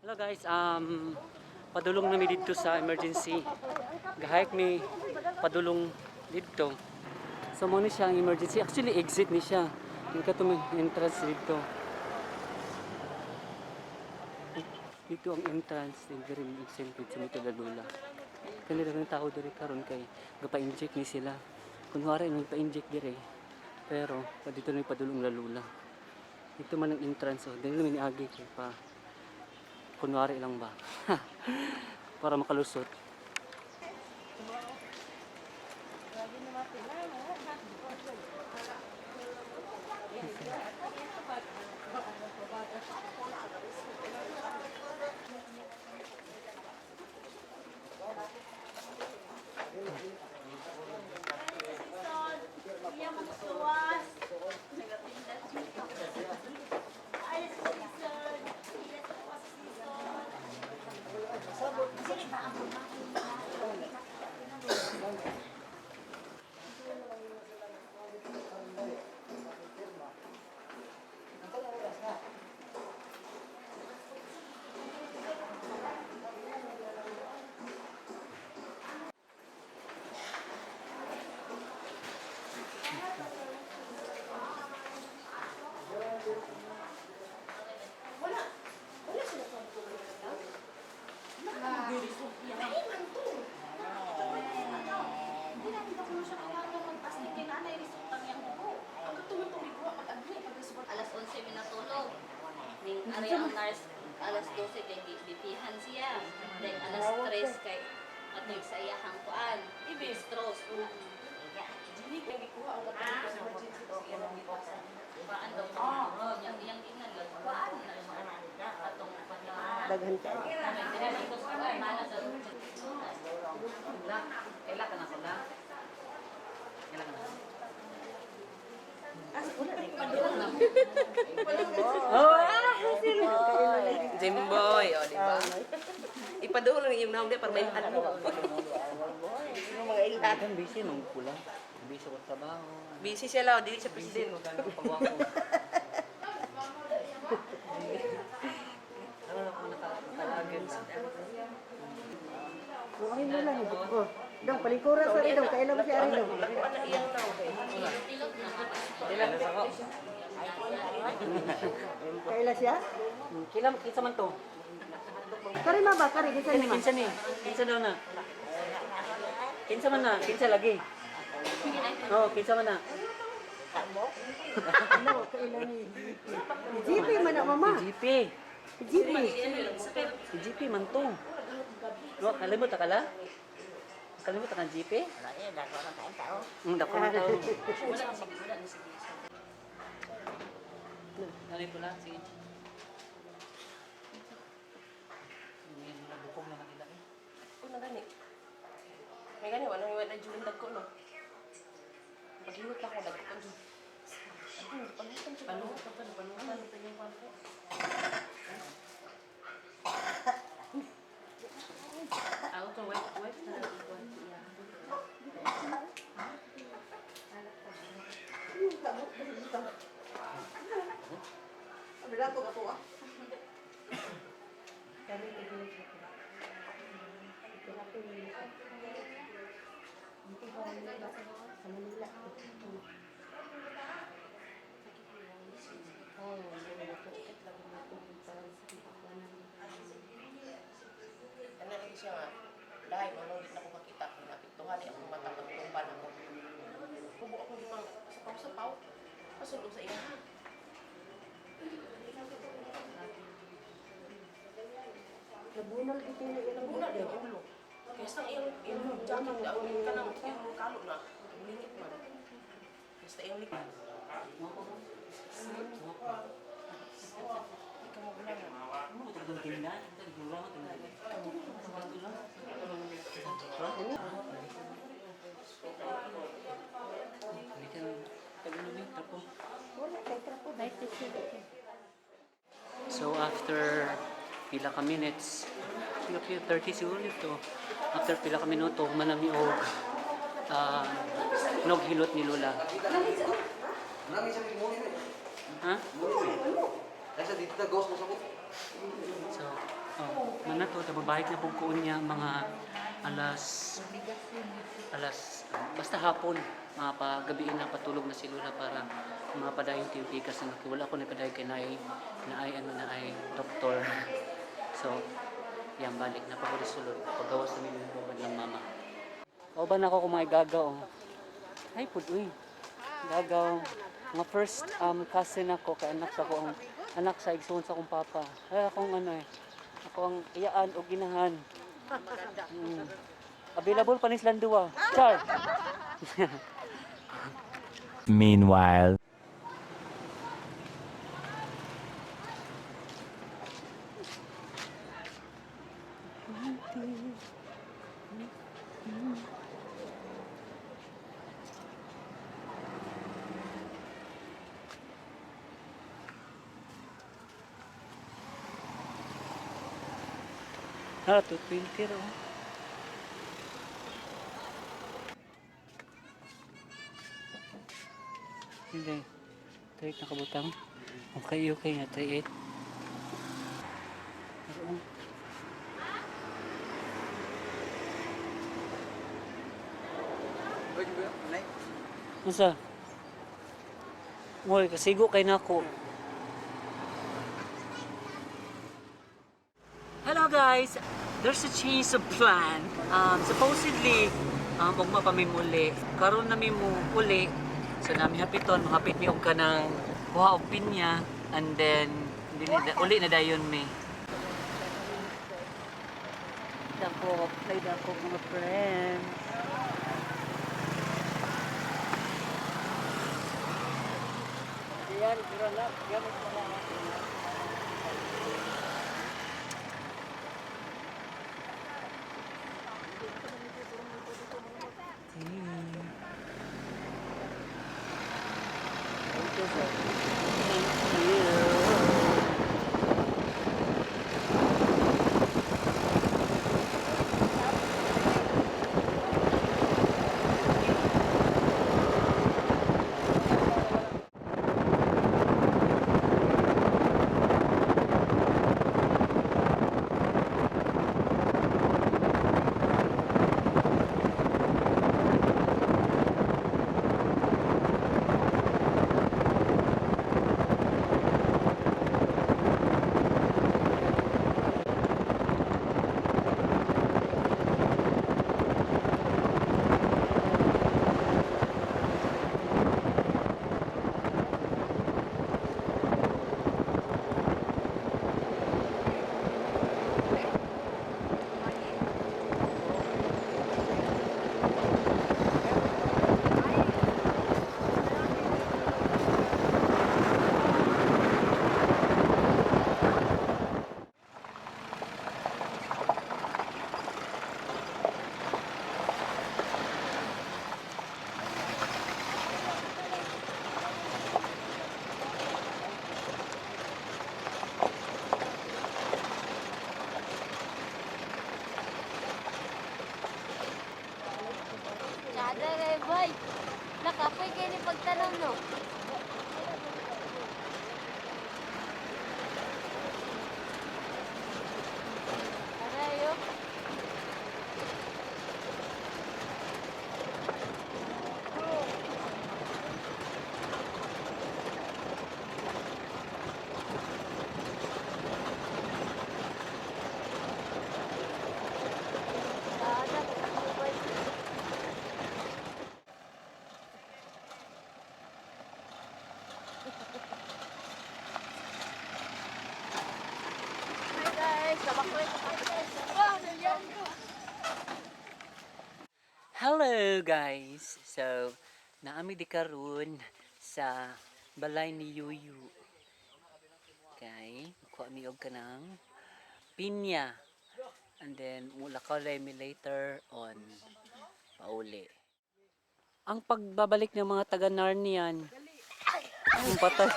Hello guys, padulong na mi dito sa emergency. Gahike mi padulong dito. So mo ni siya ang emergency. Actually, exit ni siya. Yung katong entrance dito. Dito ang entrance din diri exit dito mi Lula. Kanila ng tao diri karon kay gapa-inject ni sila. Kunwari nagpa-inject diri. Pero pa dito na padulong la Lula. Dito man ang entrance, oh. Dili naman niagi kay pa kunwari lang ba para makalusot. Hindi natin ako siya kailangan magpastig kay nanay resulta niyang dugo. Ang katulong tumiguha pag-agree pag resulta. Alas 11 mi natulog. Ning ari ang nurse alas 12 kay gibipihan siya. Then alas 3 kay atoy sa iyahang kuan. Ibistros. Kuan daw oh, yang iyang ingnan lang kuan na siya. Atong Daghan ka. Kaila ka na sila? Kaila ka na? Jimboy, o, di ba? Ipadulo lang yung naong di para mailhan mo. Yung mga ilan. Ang busy nung pula. Busy ko trabaho. Busy siya lang, dili siya president. Pagwako. Ano na ako nakalagin sa Bukahin mo lang. Oh. Dong, palikuran sa rin dong. Kailan ba si Ari dong? Ano iyang naong kay? Kailan siya? Kila kinsa man to? Kari ma ba? Kari, kinsa ni ma? Kinsa ni? Kinsa daw na? Kinsa man na? Kinsa lagi? Oh, kinsa man na? Ano, kailan ni? GP man na mama. GP. GP. Si GP man to. Wa kalimot ka la? Kalimot ka GP? Wala, dako na tao. Wala na sige. Nanay ko lang, sige. Ngayon, nabukog naman nila eh. Una gani. May gani wala nang wala jud dagko no. Paghilot na ako dagko ko jud. Ano, panutan siya. Panutan, panutan pa yung kwan ko. Ako to wait wait na. Ano lagi siya nga. Dahil manong na ko makita kung napiktuhan ni akong mata pagtumban ako. Hubo ako di pang sapaw-sapaw. Pasulong sa iya ha. Nabunal dito na ilang Una di ang ulo. Kaya sa iyang iyang jacket na ang kanang iyang kalo na. Bulingit man. Basta iyang likod. Ikaw mo gulang. Ano mo talagang tinda? Talagang mo tinda. Hindi ka tagulo ni trapo. Wala kay trapo. So after pila ka minutes, pila pila 30 siguro ito. After pila ka minuto, manami og noghilot ni Lola. Nami siya muli ni. Ha? Muli ni. Kasi dito na ghost mo sa ko. So, Na to, mabalik na pug ko niya mga alas alas basta hapon, mapagabiin na, patulog na si Lola para mapadayon yung pikas na wala ko na padayon kay naay naay ano naay doktor. So, yan, balik na pa ko sulod. Pagawas na yung ng mama. O ba na ako kung mga gagaw. Ay, pud uy. Gagaw. Nga first cousin ako kay anak sa ko ang anak sa igsoon sa akong papa. Ay, akong ano eh. Ako ang iyaan o ginahan. Available pa ni silang duwa. Char. Meanwhile. Ah, 220 raw. Hindi. 38 na kabutang. Okay, okay na. 38. Pero, oh. Unsa? Moy, kasigo kay nako. Hello guys! There's a change of plan. Supposedly, ugma pa mi muli. Karon na mi mo uli. So nami hapiton, mahapit mi og kanang kuha og pinya and then dili na, uli na dayon mi. Dako, play dako mga friends. Diyan, pero na, gamit mo lang. Thank you. Tsada kay boy. Nakapoy kayo ni pagtanong no. Arayo. Tsada kay boy. Hi guys, tabak Hello guys! So, naami di karon sa balay ni Yuyu. Okay, kuha mi og kanang pinya. And then mulakaw mi later on pauli. Ang pagbabalik ng mga taga Narnian. Ang patay.